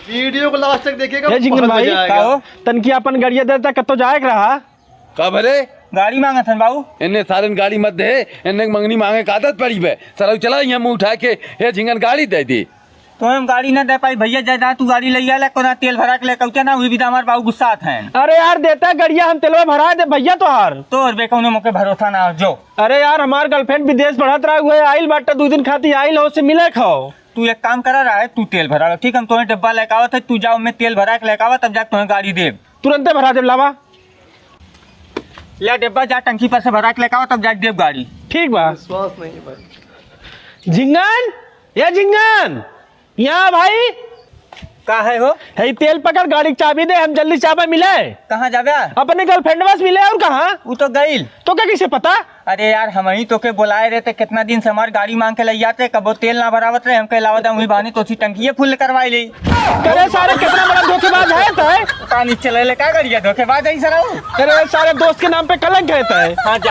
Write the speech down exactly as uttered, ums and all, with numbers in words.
वीडियो को लास्ट तक देखिएगा, हे झिंगन बहुत भाई, मजा आएगा। का हो? तनकी अपन गड़िया देता, कत्तो जाए के रहा। का भले? गाड़ी मांगत हन बाबू। इन्ने सारन गाड़ी मत दे, इन्ने मंगनी मांगे का आदत पड़ी बे। सरऊ चला यहाँ मुंह उठा के, हे झिंगन गाड़ी दे दे। तो हम गाड़ी ना दे पाई भैया, जा, जा तू गाड़ी ले आला, कोना तेल भरा के लेके उठे ना, हुई भी तो हमारे बाबू गुस्सा आत हैं। अरे यार, देता गड़िया, हम तेलवा भरा दे भैया तोहार। तोर बे कौनो मोके भरोसा ना हो, जो। अरे यार, हमार गर्लफ्रेंड विदेश पढ़त रहा हुए, आइल बाटे दो दिन खातिर, आइल हो से मिले खाओ। तू एक काम करा रहा है, तू तेल भरा लो, ठीक, हम तुम्हें डब्बा लेके आवत है, तू जाओ, मैं तेल भरा के लेके आवा, तब जाके तुम्हें गाड़ी देब। तुरंते भरा देब, लावा। ले डब्बा, जा टंकी पर से भरा के लेके आवा, तब जाके देब गाड़ी। ठीक बा। विश्वास नहीं है भाई। झिंगन, या झिंगन, यहाँ भाई। का है हो? हे तेल पकड़, गाड़ी की चाबी दे, हम जल्दी चाबा मिले। कहाँ जाबे? अपने गर्लफ्रेंड बस मिले, और कहाँ? वो तो गइल। तो क्या कैसे पता? अरे यार, हम ही तोके बोलाए रहे थे, कितना दिन से हमार गाड़ी मांग के ले जाते, कबो तेल ना भरावत रहे, हमके लावा दा वही बहाने तो सी टंकिए फुल करवाई ले। अरे सारे, कितना बड़ा धोखेबाज है तय। पानी चले ले का गाड़िया धोखेबाज है सरऊ। अरे सारे, दोस्त के नाम पे कलंक है तय। हाँ, जा।